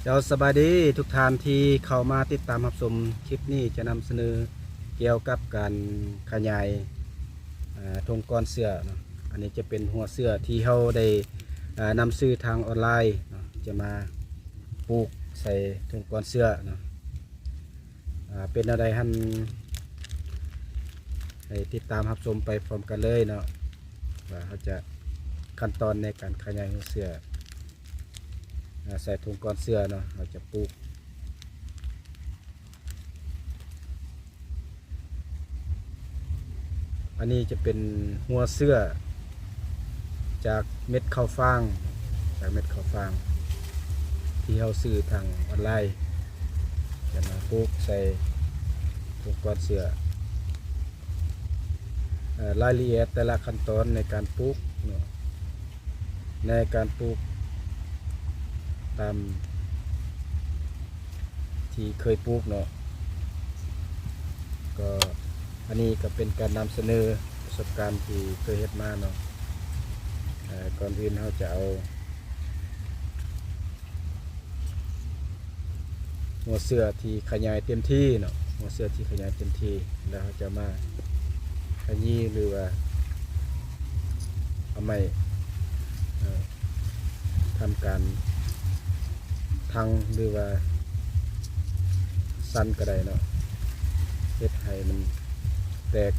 ເຈົ້າ ສະບາຍດີທຸກທ່ານທີ່ເຂົ້າມາຕິດຕາມຮັບຊົມ. ຄລິບນີ້ຈະນຳສະເໜີກ່ຽວກັບການຂະຫຍາຍ ເອີ່ ຖົງກ້ອນເຊື້ອເນາະ. ອັນນີ້ຈະເປັນຫົວເຊື້ອທີ່ເຮົາໄດ້ ເອີ່ ນຳຊື້ທາງອອນລາຍເນາະ ຈະມາປູກໃສ່ຖົງກ້ອນເຊື້ອເນາະ. ເປັນແນວໃດຫັ້ນ ໃຫ້ຕິດຕາມຮັບຊົມໄປພ້ອມກັນເລີຍເນາະ ວ່າເຮົາຈະ ຂັ້ນຕອນໃນການຂະຫຍາຍຫົວເຊື້ອ ໃສ່ຖົງກ້ອນເຊື້ອເນາະ ເຮົາຈະປູກ. ອັນນີ້ຈະເປັນຫົວເຊື້ອຈາກເມັດເຂົ້າຟາງ ຈາກເມັດເຂົ້າຟາງ ທີ່ເຮົາຊື້ທາງອອນລາຍ ຈະມາປູກໃສ່ຖົງກ້ອນເຊື້ອ. ເອີ່ ລາຍລະອຽດແຕ່ລະຂັ້ນຕອນໃນການປູກເນາະ ໃນການປູກຕາມທີ່ເຄີຍປູກເນາະ ກໍອັນນີ້ກໍເປັນການນຳສະເໜີປະສົບການທີ່ເຄີຍເຮັດມາເນາະ. ເອີ່ ກ່ອນອື່ນເຮົາຈະເອົາ ຫົວເຊື້ອທີ່ຂະຫຍາຍເຕັມທີ່ເນາະ ຫົວເຊື້ອທີ່ຂະຫຍາຍເຕັມທີ່ ແລ້ວເຮົາຈະມາຂະຫຍິບ ຫຼືວ່າເອົາໄມ້ ເອີ່ ທຳການທັງ ຫຼືວ່າສັ່ນກໍໄດ້ເນາະ ເຮັດໃຫ້ມັນແຕກ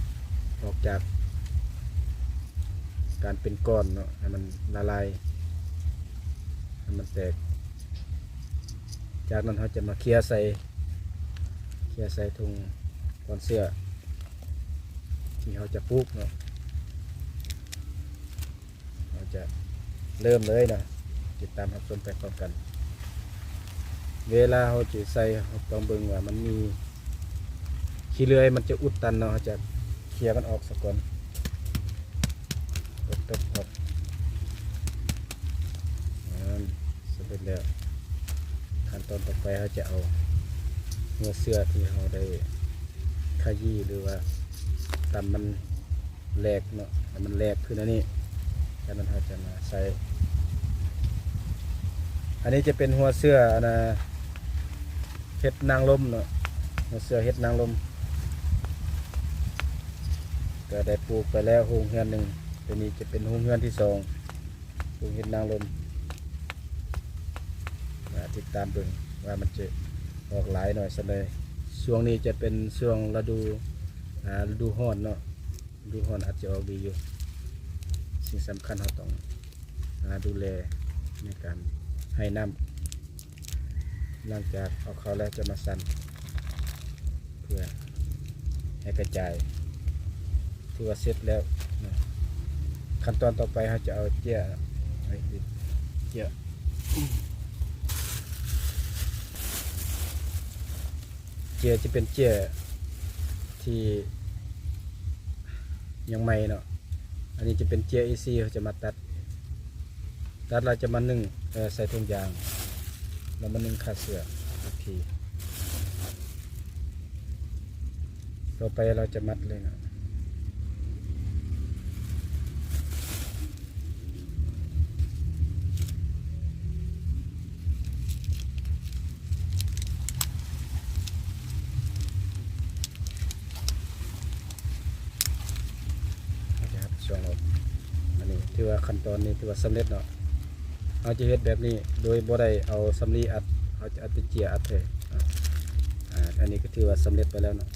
ອອກຈາກການເປັນກ້ອນເນາະ ໃຫ້ມັນລະລາຍ ໃຫ້ມັນແຕກ. ຈາກນັ້ນເຮົາຈະມາເຄຍໃສ່ ເຄຍໃສ່ຖົງກ້ອນເຊື້ອທີ່ເຮົາຈະປູກເນາະ. ເຮົາຈະເລີ່ມເລີຍເນາະ ຕິດຕາມຮັບຊົມໄປພ້ອມກັນ. ເວລາເຮົາຈະໃສ່ ເຮົາຕ້ອງເບິ່ງວ່າມັນມີຂີ້ເລື່ອຍ ມັນຈະອຸດຕັນເນາະ ເຮົາຈະເຄຍມັນອອກສາກ່ອນ. ຕົບຕົບອອກ ນັ້ນ ສຳເລັດແລ້ວ. ຂັ້ນຕອນຕໍ່ໄປເຮົາຈະເອົາຫົວເຊື້ອທີ່ເຮົາໄດ້ຂະຫຍິບ ຫຼືວ່າຕຳມັນແຫຼກເນາະ ໃຫ້ມັນແຫຼກຂຶ້ນອັນນີ້ ຈາກນັ້ນເຮົາຈະມາໃສ່. ອັນນີ້ຈະເປັນຫົວເຊື້ອ ອັນນ່າ ເຫັດນາງລົມເນາະ ຫົວເຊື້ອເຫັດນາງລົມ ກໍໄດ້ປູກໄປແລ້ວໂຮງເຮືອນໜຶ່ງ. ຕົວນີ້ຈະເປັນໂຮງເຮືອນທີສອງ ປູກເຫັດນາງລົມ. ມາຕິດຕາມເບິ່ງວ່າມັນຈະອອກຫຼາຍໜ້ອຍສ່ຳໃດ. ຊ່ວງນີ້ຈະເປັນຊ່ວງລະດູ ອາ ລະດູຮ້ອນເນາະ ລະດູຮ້ອນອາດຈະອອກດີຢູ່. ສິ່ງສຳຄັນເຮົາຕ້ອງ ອາ ດູແລໃນການໃຫ້ນ້ຳ. ຫຼັງຈາກເອົາເຂົ້າແລ້ວຈະມາສັ່ນເພື່ອໃຫ້ກະຈາຍ. ຖືວ່າເສັດແລ້ວເນາະ. ຂັ້ນຕອນຕໍ່ໄປເຮົາຈະເອົາເຈ້ຍ ເຈ້ຍ ເຈ້ຍຈະເປັນເຈ້ຍທີ່ຍັງໃໝ່ເນາະ. ອັນນີ້ຈະເປັນເຈ້ຍເອສີ່ ເຮົາຈະມາຕັດ ຕັດແລ້ວຈະມາໜຶ້ງ ເອີ ໃສ່ຖົງຢາງ ແລ້ວມາໜຶ້ງຄາເສື້ອອີກທີ. ຕໍ່ໄປເຮົາຈະມັດເລີຍເນາະ. ອັນນີ້ຖືວ່າຂັ້ນຕອນນີ້ຖືວ່າສຳເລັດເນາະ. ເຮົາຈະເຮັດແບບນີ້ໂດຍບໍ່ໄດ້ເອົາສຳລີອັດ ເຮົາຈະເອົາແຕ່ເຈ້ຍອັດເລີຍ. ອາ ອັນນີ້ກໍຖືວ່າສຳເລັດໄປແລ້ວເນາະ.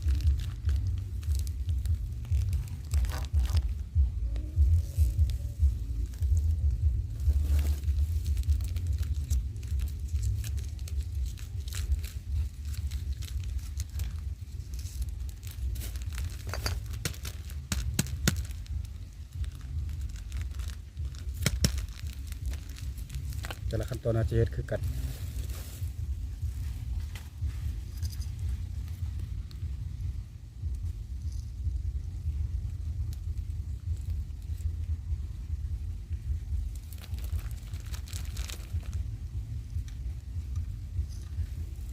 ແຕ່ລະຂັ້ນຕອນເຮົາຈະເຮັດຄືກັນ.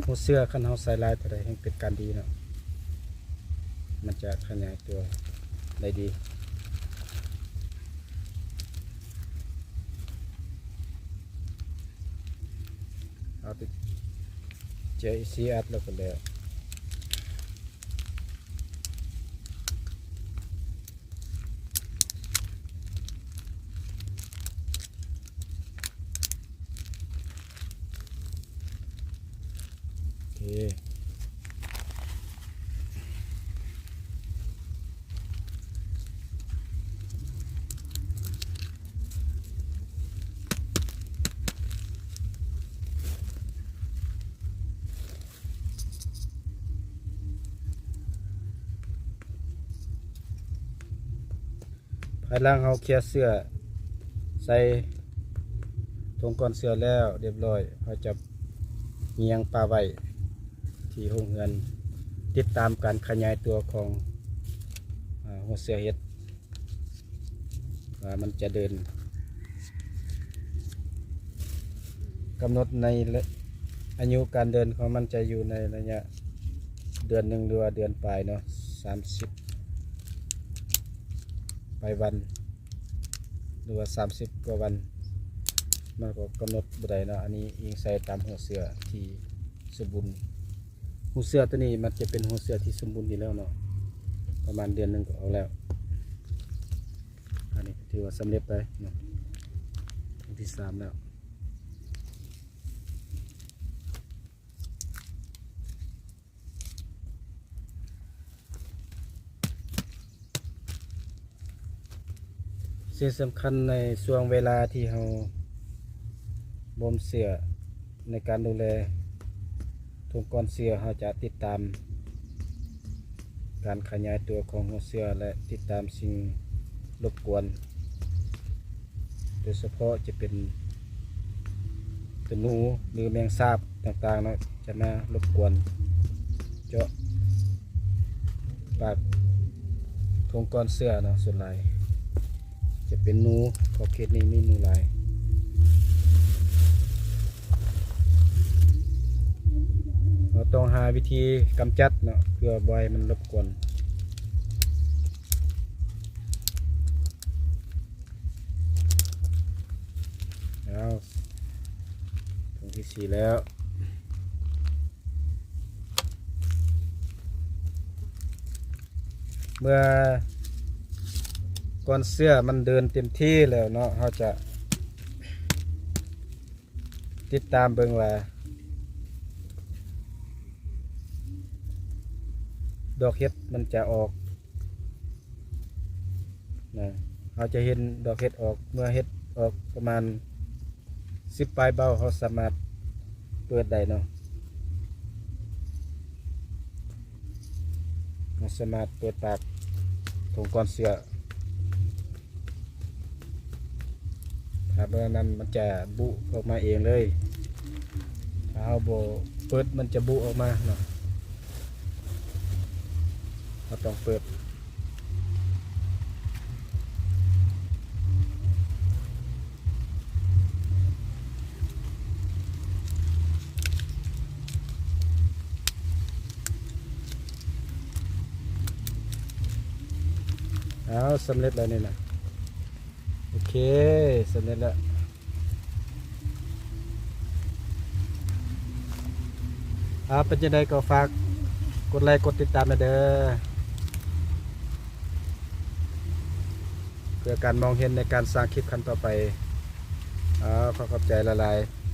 ຫົວເຊື້ອ ຄັນເຮົາໃສ່ຫຼາຍເທົ່າໃດແຮ່ງເປັນການດີເນາະ ມັນຈະຂະຫຍາຍຕົວໄດ້ດີ. ເອົາແຕ່ ເຈອີຊີອັດແລ້ວກໍແລ້ວ. ໂອເຄ. ພາຍຫຼັງເຮົາເຄຍເຊື້ອໃສ່ຖົງກ້ອນເຊື້ອແລ້ວຮຽບຮ້ອຍ, ເຮົາຈະຫງຽງປະໄວ້ທີ່ໂຮງເຮືອນ ຕິດຕາມການຂະຫຍາຍຕົວຂອງ ອາ ຫົວເຊື້ອເຫັດ ວ່າມັນຈະເດີນ ກຳນົດໃນ ອາຍຸການເດີນຂອງມັນຈະຢູ່ໃນໄລຍະເດືອນໜຶ່ງ ຫຼືວ່າເດືອນປາຍເນາະ ສາມສິບປາຍວັນ ຫຼືວ່າສາມສິບກວ່າວັນ ມັນກໍກຳນົດບໍ່ໄດ້ເນາະ. ອັນນີ້ອີງໃສ່ຕາມຫົວເຊື້ອທີ່ສົມບູນ. ຫົວເຊື້ອຕົວນີ້ມັນຈະເປັນຫົວເຊື້ອທີ່ສົມບູນຢູ່ແລ້ວເນາະ ປະມານເດືອນໜຶ່ງກໍອອກແລ້ວ. ອັນນີ້ຖືວ່າສຳເລັດໄປເນາະ ຄັ້ງທີສາມແລ້ວ. ສິ່ງສຳຄັນໃນຊ່ວງເວລາທີ່ເຮົາບົ່ມເຊື້ອ ໃນການດູແລຖົງກ້ອນເຊື້ອ ເຮົາຈະຕິດຕາມການຂະຫຍາຍຕົວຂອງຫົວເຊື້ອ ແລະ ຕິດຕາມສິ່ງລົບກວນ ໂດຍສະເພາະຈະເປັນຕົວໜູ ຫຼື ແມງສາບຕ່າງໆເນາະ ຈະມາລົບກວນເຈາະປາກຖົງກ້ອນເຊື້ອເນາະ. ສ່ວນຫຼາຍຈະເປັນໜູ ຂອບເຂດນີ້ມີໜູຫຼາຍ. ເຮົາຕ້ອງຫາວິທີກຳຈັດເນາະ ເພື່ອບໍ່ໃຫ້ມັນລົບກວນ. ອ້າວ ຖົງທີສີ່ແລ້ວ. ເມື່ອກ້ອນເຊື້ອມັນເດີນເຕັມທີ່ແລ້ວເນາະ ເຮົາຈະຕິດຕາມເບິ່ງວ່າ ດອກເຫັດມັນຈະອອກນະ. ເຮົາຈະເຫັນດອກເຫັດອອກ ເມື່ອເຫັດອອກປະມານສິບປາຍເບົ້າ ເຮົາສາມາດເປີດໄດ້ເນາະ. ເຮົາສາມາດເປີດປາກຖົງກ້ອນເຊື້ອ. ຖ້າບໍ່ນັ້ນມັນຈະບຸອອກມາເອງເລີຍ. ຖ້າເຮົາບໍ່ເປີດ ມັນຈະບຸອອກມາເນາະ. ເຮົາຕ້ອງເປີດ. ອ້າວ ສຳເລັດແລ້ວນີ້ນະ. ໂອເຄ ສຳເລັດແລ້ວ. ອ່າ ເປັນຈັ່ງໃດກໍຝາກກົດໄລກົດຕິດຕາມແດ່ເດີ ເພື່ອການມອງເຫັນໃນການສ້າງຄລິບຄັ້ງຕໍ່ໄປ. ອ່າ ຂໍຂອບໃຈຫຼາຍໆ.